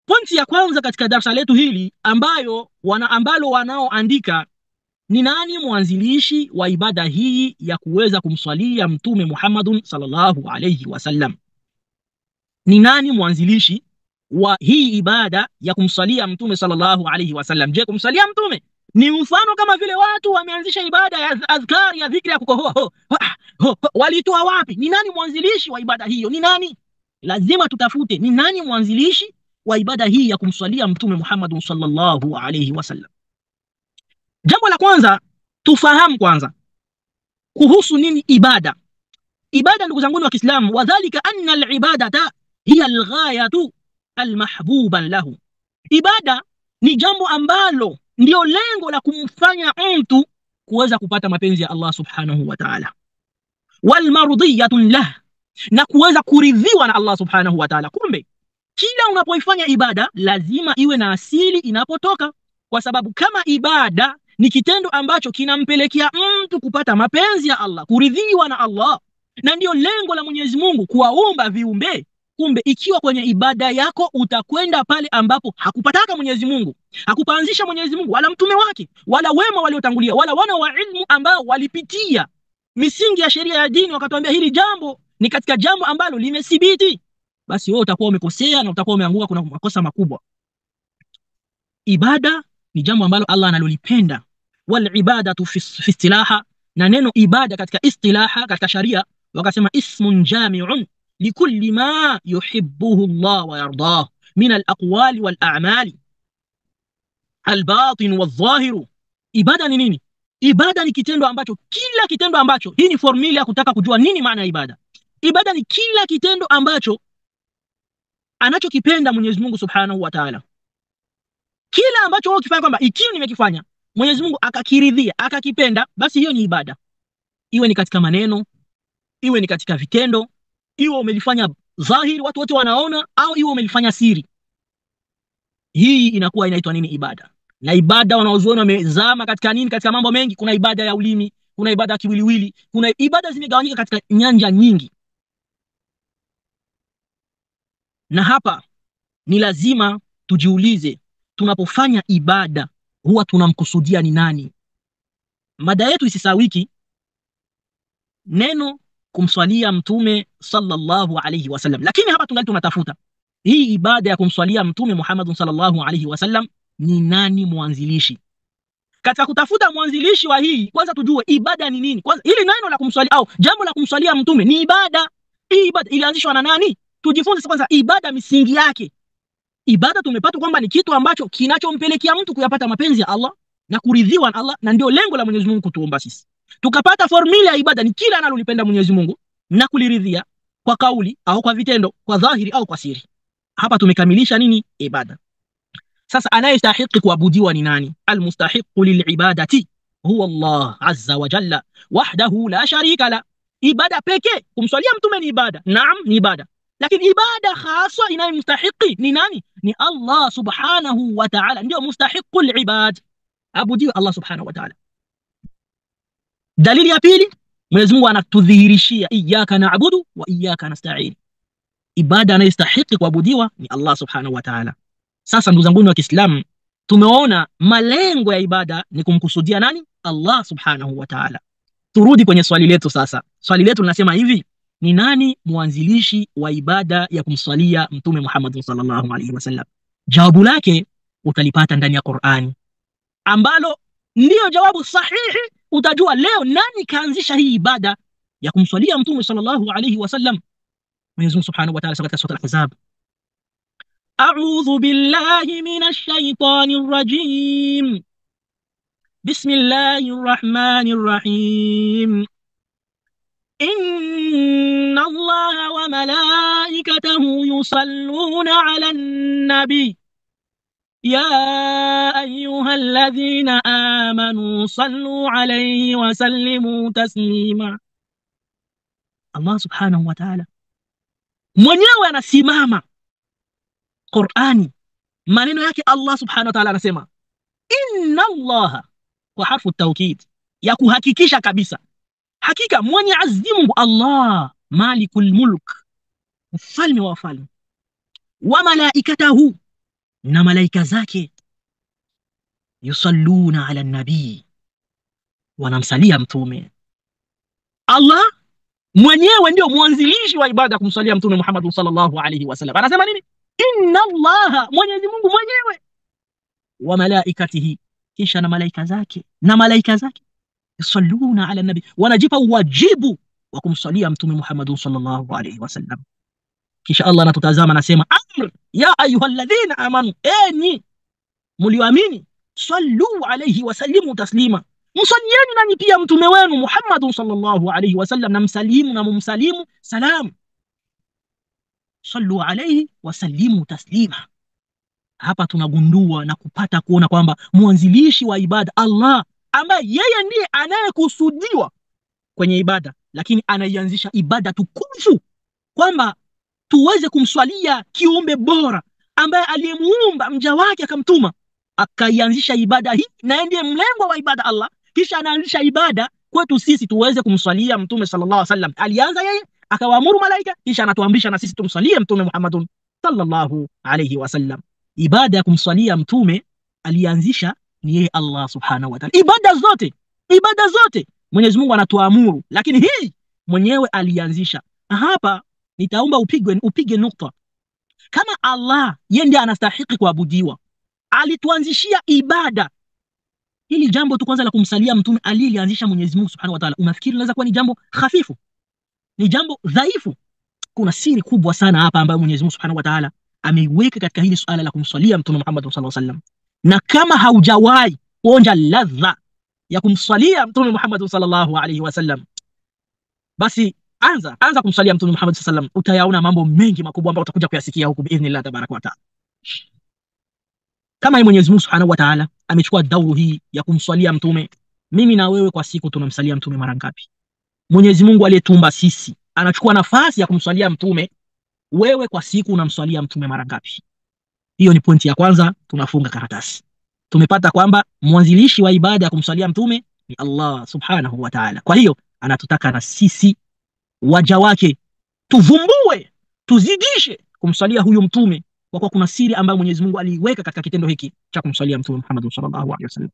Pointi ya kwanza katika darasa letu hili ambayo ambalo wanaoandika ni nani mwanzilishi wa ibada hii ya kuweza kumswalia Mtume Muhammadun sallallahu alayhi wasallam? Ni nani mwanzilishi wa hii ibada ya kumswalia Mtume sallallahu alayhi wasallam? Je, kumswalia Mtume ni mfano kama vile watu wameanzisha ibada ya adhkari ya dhikri ya kukohoa? Walitoa wapi? Ni nani mwanzilishi wa ibada hiyo? Ni nani? Lazima tutafute ni nani mwanzilishi wa ibada hii ya kumswalia Mtume Muhammadun sallallahu alayhi wasallam. Jambo la kwanza tufahamu kwanza kuhusu nini ibada. Ibada, ndugu zangu wa Kiislamu, wadhalika anna al-ibadata hiya al-ghayatu al-mahbuban lahu. Ibada ni jambo ambalo ndio lengo la kumfanya mtu kuweza kupata mapenzi ya Allah subhanahu wa ta'ala, wal mardiyatun lah, na kuweza kuridhiwa na Allah subhanahu wa ta'ala. Kumbe kila unapoifanya ibada lazima iwe na asili inapotoka, kwa sababu kama ibada ni kitendo ambacho kinampelekea mtu kupata mapenzi ya Allah, kuridhiwa na Allah, na ndio lengo la Mwenyezi Mungu kuwaumba viumbe. Kumbe ikiwa kwenye ibada yako utakwenda pale ambapo hakupataka Mwenyezi Mungu, hakupaanzisha Mwenyezi Mungu wala mtume wake wala wema waliotangulia wala wana wa ilmu ambao walipitia misingi ya sheria ya dini wakatuambia hili jambo ni katika jambo ambalo limethibiti, basi wewe utakuwa umekosea na utakuwa umeanguka kuna makosa makubwa. Ibada ni jambo ambalo Allah analolipenda. Wal ibadatu fi istilaha, na neno ibada katika istilaha katika sharia wakasema ismun jami'un likulli ma yuhibbuhu Allah wa yardah min al-aqwali wal a'mali al-batin wal-dhahir. Ibada ni nini? Ibada ni kitendo ambacho kila kitendo ambacho, hii ni formula ya kutaka kujua nini maana ya ibada. Ibada ni kila kitendo ambacho anachokipenda Mwenyezi Mungu Subhanahu wa Ta'ala. Kila ambacho wewe ukifanya kwamba ikiwa nimekifanya Mwenyezi Mungu akakiridhia, akakipenda, basi hiyo ni ibada. Iwe ni katika maneno, iwe ni katika vitendo, iwe umelifanya dhahiri watu wote wanaona, au iwe umelifanya siri. Hii inakuwa inaitwa nini? Ibada. Na ibada wanaozuoni wamezama katika nini? Katika mambo mengi. Kuna ibada ya ulimi, kuna ibada ya kiwiliwili, kuna ibada zimegawanyika katika nyanja nyingi. Na hapa ni lazima tujiulize, tunapofanya ibada huwa tunamkusudia ni nani? Mada yetu isisawiki neno kumswalia Mtume sallallahu alayhi wasallam, lakini hapa tungali tunatafuta hii ibada ya kumswalia Mtume Muhammad sallallahu alayhi wasallam ni nani mwanzilishi. Katika kutafuta mwanzilishi wa hii, kwanza tujue ibada ni nini. Kwanza hili neno la kumswalia au jambo la kumswalia Mtume ni ibada. Hii ibada ilianzishwa na nani? Tujifunze kwanza ibada, misingi yake. Ibada tumepata kwamba ni kitu ambacho kinachompelekea mtu kuyapata mapenzi ya Allah na kuridhiwa na Allah, na ndio lengo la Mwenyezi Mungu kutuomba sisi. Tukapata formula ya ibada ni kila analolipenda Mwenyezi Mungu na kuliridhia kwa kauli au kwa vitendo, kwa dhahiri au kwa siri. Hapa tumekamilisha nini? Ibada. Sasa anayestahiki kuabudiwa ni nani? Almustahiqu lilibadati huwa Allah azza wa jalla wahdahu la sharika la. Ibada pekee, kumswalia Mtume ni ibada. Naam, ni ibada. Lakini ibada hasa inayomstahiki ni nani? Ni Allah subhanahu wa ta'ala, ndio mustahiqul ibad, abudiwe Allah subhanahu wa ta'ala. Dalili ya pili, Mwenyezi Mungu anatudhihirishia iyyaka na'budu wa iyyaka nasta'in. Ibada anayestahiki kuabudiwa ni Allah subhanahu wa ta'ala. Sasa ndugu zangu wa Kiislamu, tumeona malengo ya ibada ni kumkusudia nani? Allah subhanahu wa ta'ala. Turudi kwenye swali letu sasa. Swali letu linasema hivi: ni nani mwanzilishi wa ibada ya kumswalia Mtume Muhammad sallallahu alaihi wasallam? Jawabu lake utalipata ndani ya Qur'ani, ambalo ndiyo jawabu sahihi. Utajua leo nani kaanzisha hii ibada ya kumswalia Mtume sallallahu alaihi wasallam. Mwenyezi Mungu Subhanahu wa Ta'ala katika sura Al-Ahzab, A'udhu billahi minash shaitanir rajim, bismillahir rahmanir rahim, inna Allaha wa malaikatahu yusalluna 'alan nabi ya ayyuhalladhina amanu sallu 'alayhi wa sallimu taslima. Allah subhanahu wa ta'ala mwenyewe anasimama Qur'ani, maneno yake Allah subhanahu wa ta'ala anasema inna Allaha, kwa harfu tawkid ya kuhakikisha kabisa, hakika Mwenyezi Mungu Allah malikul mulk, mfalme wa wafalme, wa malaikatahu, na malaika zake yusalluna ala nabii, wanamsalia mtume. Allah mwenyewe ndio mwanzilishi wa ibada ya kumsalia mtume Muhammad sallallahu alayhi wasallam. Anasema nini? Inna Allaha, Mwenyezi Mungu mwenyewe, wa malaikatihi, kisha na malaika zake, na malaika zake yusalluna ala nabii, wanajipa wajibu wa kumsalia mtume Muhammad sallallahu alayhi wasallam. Kisha Allah anatutazama anasema, amr ya ayyuhalladhina amanu, enyi mlioamini, sallu alayhi wasallimu taslima, msalieni nanyi pia mtume wenu Muhammad sallallahu alayhi wasallam, na msalimu na mumsalimu salam. Sallu alayhi wasallimu taslima. Hapa tunagundua na kupata kuona kwamba mwanzilishi wa ibada Allah, ambaye yeye ndiye anayekusudiwa kwenye ibada, lakini anaianzisha ibada tukufu kwamba tuweze kumswalia kiumbe bora ambaye aliyemuumba mja wake akamtuma, akaianzisha ibada hii, na ndiye mlengwa wa ibada Allah. Kisha anaanzisha ibada kwetu sisi tuweze kumswalia mtume sallallahu alaihi wasallam. Alianza yeye akawaamuru malaika, kisha anatuamrisha na sisi tumswalie mtume Muhammadun sallallahu alaihi wasallam. Ibada ya kumswalia mtume alianzisha ni yeye Allah subhanahu wa ta'ala. Ibada zote Mwenyezi Mungu anatuamuru, lakini hii mwenyewe alianzisha. Hapa nitaomba upige nukta. Kama Allah yeye ndiye anastahili kuabudiwa, alituanzishia ibada. Hili jambo tu kwanza la kumsalia mtume alilianzisha Mwenyezi Mungu Subhanahu wa Ta'ala, unafikiri linaweza kuwa ni jambo hafifu? Ni jambo dhaifu? Kuna siri kubwa sana hapa ambayo Mwenyezi Mungu Subhanahu wa Ta'ala ameiweka katika hili suala la kumsalia mtume Muhammad sallallahu alaihi wasallam. Na kama haujawahi kuonja ladha ya kumsalia mtume Muhammad sallallahu alaihi wasallam, basi anza kumsalia mtume Muhammad sallallahu alaihi wasallam, utayaona mambo mengi makubwa ambayo utakuja kuyasikia huku biidhnillah tabaraka wa taala. Kama Mwenyezi Mungu Subhanahu wa Ta'ala amechukua dauru hii ya kumswalia mtume, mimi na wewe kwa siku tunamsalia mtume mara ngapi? Mwenyezi Mungu aliyetumba sisi anachukua nafasi ya kumswalia mtume, wewe kwa siku unamswalia mtume mara ngapi? Hiyo ni pointi ya kwanza, tunafunga karatasi. Tumepata kwamba mwanzilishi wa ibada ya kumswalia mtume ni Allah Subhanahu wa Ta'ala. Kwa hiyo anatutaka na sisi waja wake tuvumbue, tuzidishe kumswalia huyu mtume, kwa kuwa kuna siri ambayo Mwenyezi Mungu aliiweka katika kitendo hiki cha kumswalia mtume Muhammad sallallahu alaihi wasallam.